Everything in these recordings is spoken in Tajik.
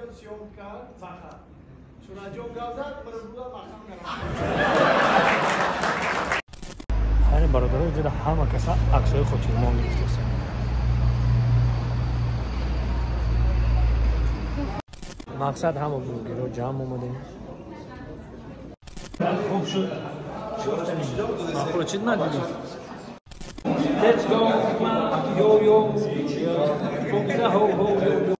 Шураҷон съём кард, фақат. Шураҷон гап зад, мара маҳкам кардам. Яъне бародарои ҷуда ҳама каса аксҳои хотирмон гирифтаст. Мақсад ҳама блогерҳо ҷамъ омадем. Хуб шуд. Маъқул чиз надидӣ? Let's go. Yo yo. Ho ho yo.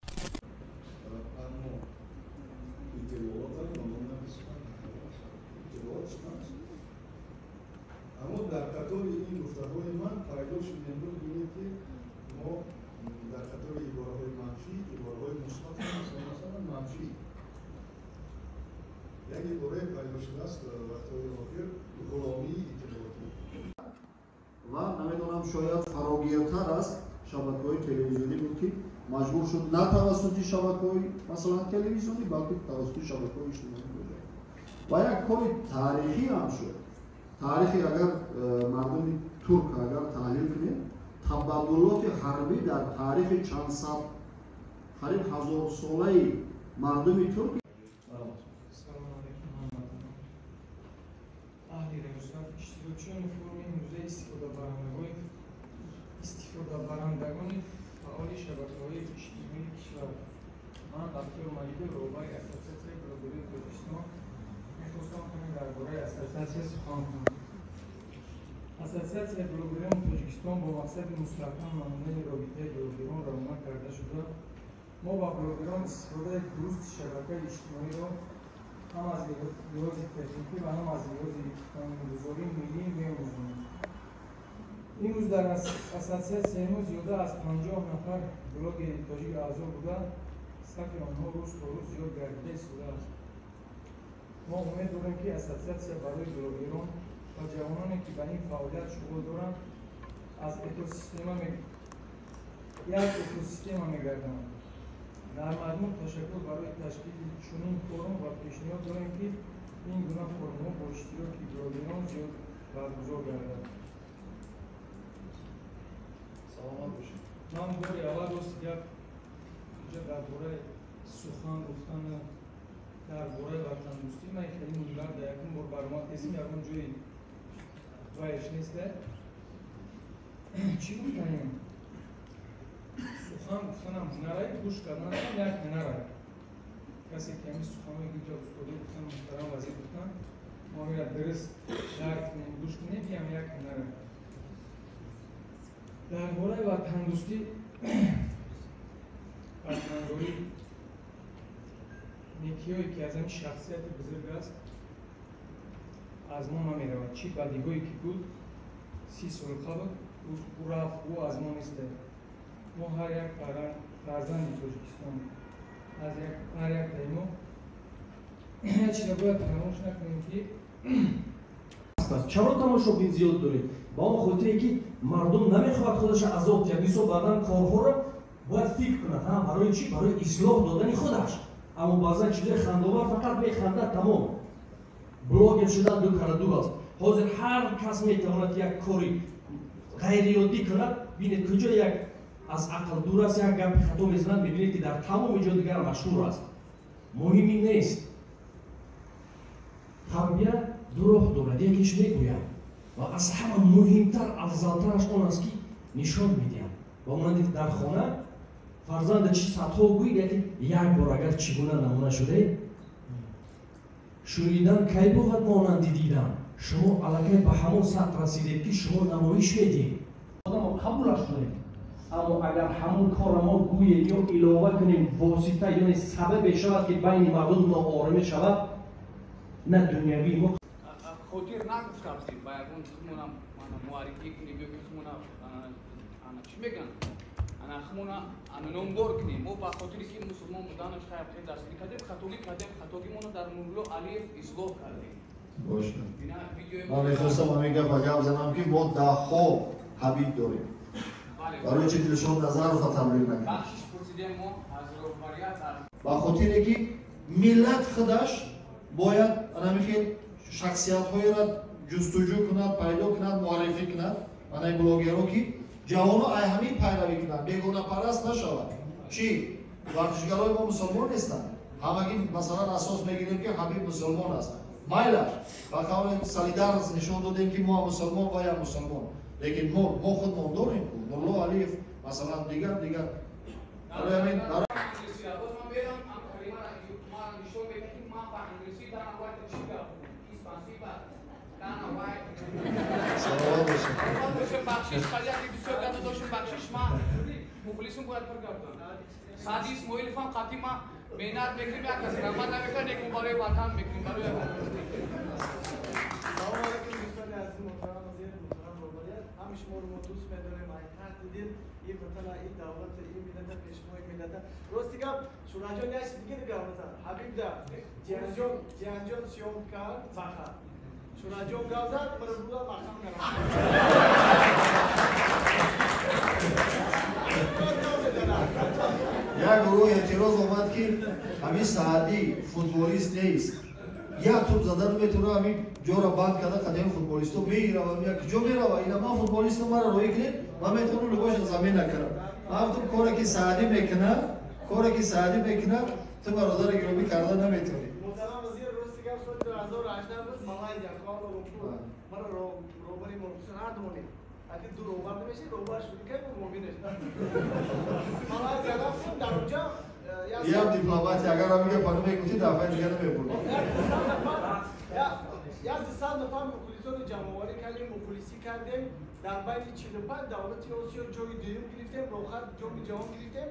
Аммо дар қатори ин гуфтаҳои ман пайдо шуд имрӯз бинед, ки мо дар қатори ибораҳои манфӣ ибораҳои мусбат, масалан манфӣ як иборае пайдо шудааст вақтҳои охир: ғуломии иттилоотӣ. Ва намедонам, шояд фарогиртар аз шабакаҳои телевизионӣ буд, ки маҷбур шуд на тавассути шабакаҳои, масалан, телевизионӣ, балки тавассути шабакаҳои иҷтимоӣ муроҷиат. Ва як кори таърихӣ ҳам шуд. Таърихи агар мардуми турк агар таҳлил кунем, табаддулоти ҳарбӣ дар таърихи чандсад, қариб ҳазорсолаи мардуми турк. Аҳли раёсат, иштирокчиёни форуми имрӯзаи истифодабарандагони фаъоли шабакаҳои иҷтимоии кишвар, ман Бахтиёр Маликов, роҳбари Ассотсиатсияи блогерии Тоҷикистон, мехостам каме дар бораи ассотсиатсия сухан кунам. Ассотсиатсияи блогерони Тоҷикистон бо мақсади мустаҳкам намудани робитаи блогерон равона карда шуда, мо ба блогерон истифодаи дурусти шабакаи иҷтимоиро ҳам аз лиҳози техникӣ ва ҳам аз лиҳози қонунгузории миллӣ меомӯзонем. Имрӯз дар ассотсиатсияи мо зиёда аз 50 нафар блогери тоҷик аъзо буда, сафи онҳо рӯз то рӯз зиёд гардида истодааст. Мо умед дорем, ки ассотсиатсия барои блогерон ва ҷавононе, ки ба ин фаъолият шуғл доранд, аз экосистема як экосистема мегарданд. Дар маҷмӯъ, ташаккур барои ташкили чунин форум ва пешниҳод дорем, ки ин гуна форумҳо бо иштироки блогерон зиёд баргузор гардад. Саломат бошед. Ман бори аввал, рости гап, инҷа дар бораи сухан гуфтану дар бораи ватандӯстӣ ман хеле мунбар дар якум бор баромад кардем, ягон ҷои вайш неста. Чӣ гуфтанем? Сухан гуфтанам ҳунарай, гӯш карданам як ҳунарай. Касе ки ҳамин суханҳое ки инҷа устодо гуфтан, муҳтарам вазир гуфтан, мо ҳаминро дуруст дарк кунем, гӯш кунем, ин ҳам як ҳунарай. Дар бораи ватандӯстӣ, ватандорӣ, некиҳое ки аз ҳамин шахсияти бузург аст, аз мо намеравад. Чӣ бадиҳое ки буд 30 сол қабл, ӯ рафт, ӯ аз мо нест. Мо ҳар як фарзанди Тоҷикистон, ҳар яктаи мо як чизро бояд фаромӯш накунем, ки чаро тамошобин зиёд доред? Ба он хотире ки мардум намехоҳад худаша азоб диҳад. Мисол, баъдан корҳоро бояд фикр кунад, ҳа, барои чӣ? Барои ислоҳ додани худаш. Аммо баъзан чизои хандовар фақат механдад, тамом. Блогер шудан ду кара ду аст. Ҳозир ҳар кас метавонад як кори ғайриоддӣ кунад. Бинед, куҷо як аз ақл дур аст, як гапи хато мезанад, мебинед, ки дар тамоми ҷо дигар машҳур аст. Муҳим ин нест. Тарбия ду роҳ дорад: якеш мегӯяд ва аз ҳама муҳимтар, афзалтараш он аст, ки нишон медиҳад. Ба монанди дар хона фарзанда чи садҳо гӯед, яке як бор агар чӣ гуна намуна шудаед, шунидан кай бовад монанди дидан? Шумо аллакай ба ҳамон сатҳ расидед, ки шумо намоиш медиҳед. Одамо қабулаш кунед, аммо агар ҳамон корро мо гӯем ё илова кунем, восита, яъне сабабе шавад, ки байни мардум нооромӣ шавад, на дунявӣ мо Хотир нагуфтам, ба ягон хумона муаррифӣ кунем ё ки хумона ана чӣ мегӯянд, ана хумона ана номдор кунем. Мо ба хотире ки мусулмон буданаш хайр дастгирӣ кардем, хатогӣ кардем, хатогимонро дар Нурулло Алиев ислоҳ кардем. Бошад, ман мехостам ҳамин гапа гап занам, ки мо даҳҳо ҳабиб дорем. Барои чи Дилшод Назарова таблиғ накунем? Бахшиш пурсидем мо аз роҳбарият. Ба хотире ки миллат худаш бояд анами хел шахсиятҳоеро ҷустуҷӯ кунад, пайдо кунад, муаррифӣ кунад, анаи блогерро, ки ҷавоно ай ҳамин пайравӣ кунанд, бегонапараст нашавад. Чӣ, варзишгарои мо мусулмон нестанд? Ҳамагӣ масалан асос мегирем ки Ҳабиб мусулмон аст. Майлаш ба қавли солидарность нишон додем ки мо мусулмон ва я мусулмон. Лекин мо худмон дорем. Нурло Алиев масалан дигар барои ҳамин бахшиш қазияти бисёр гапа доштем, бахшиш ма мухлисум бояд пур гап зан. Саъди Исмоилов ҳам қатъи ма меҳнат мекунем, як кас раҳмат намекунад, лекин барои ватан мекунем, барои Салом алейкум дӯстони азиз, муҳтарам вазир, муҳтарам роҳбарият. Ҳами шуморо мо дӯст медорем, ай таҳти дил, ин ватана, ин давлата, ин миллата, пешвои миллата. Рости гап, Шураҷон як чиз дига гап зад. Ҳабиб да Ҷиҳанҷон сиём кард, баха. Шураҷон гап зад, мара була маҳкам кардам. Як гурӯҳ эътироз омад ки ҳамин Саъдӣ футболист нест. Як туп задан метавона ҳамин ҷоро банд карда қадами футболистҳо мерава, як куҷо мерава? Ина ман футболистам, маро роҳӣ кунед, ман метавонам либосро замин накунам. Ман гуфтам коре ки Саъдӣ мекунад, коре ки Саъдӣ мекунад, ту бародари гиромӣ карда наметавонӣ. Муҳтарам вазир, рости гап соли 2018 буд, Малайзия, Куала Лумпур. Маро роҳбари мурғисон ҳар думонем. Агар ду роҳбар намешид, роҳбар шуди кай бу муовинаш. Малайзия рафтем, дар онҷа Иам дипломатия, агар ҳам мега пану мегуфти, дафъаи дига намебурд. Як дусад нафар мухлисони ҷамъоварӣ кардем, мухлисӣ кардем. Дар байни 45 давлати Осиё ҷои дуюм гирифтем, рохат ҷоми ҷаҳон гирифтем.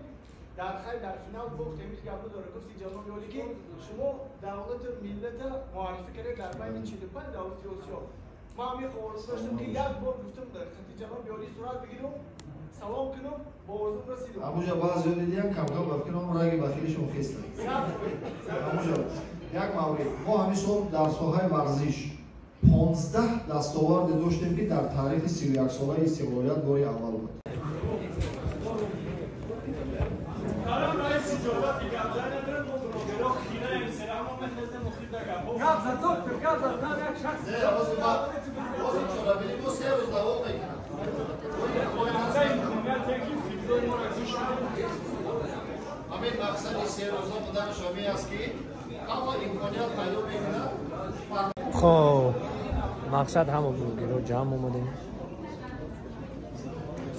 Дар хайр дар финал бохтем, ҳеҷ гап надорад. Гуфти ҷаноби олӣ ки шумо давлату миллата муаррифӣ кардед дар байни 45 давлати Осиё. Ман ҳамин орзу доштам ки як бор гуфтам дар хати ҷаноби олӣ сурат бигирам, салом кунам, бо орзум расидам. Ҳамуҷа баъзеҳо дидиям камкам ба фикрам раги бахилишон хестанд. Ҳамуҷа як маврид. Мо ҳамин сол дар соҳаи варзиш 15 дастоварде доштем ки дар таърихи 31-солаи истиқлолият бори аввал буд. Ҳамин мақсади серӯза буданаш ҳамин аст ки ҳама имконият пайдо мекунад. Хоб, мақсад ҳама блогерҳо ҷамъ омадем,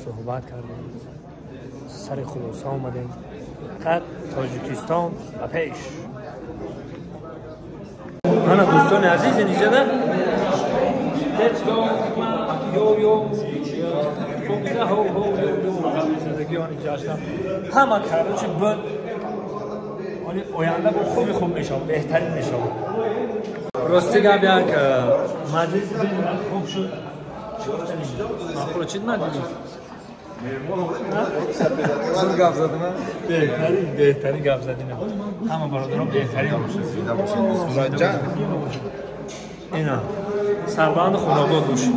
суҳбат кардем, сари хулоса омадем. Фақат Тоҷикистон ба пеш. Ана дӯстони азиз, инҷода Let's go yo yo ho ho yo yo зиндагиёни ҷашн ҳама короче буд. Оли оянда бо хуби хуб мешавад, беҳтарин мешавад. Рости гап як маҷлис хуб шуд. Маъқул чид маҷлис? Зуд гап задам. Беҳтарин, беҳтарин гап задин. Ҳама бародарон беҳтарин. Ина сарбанд худобод бошед.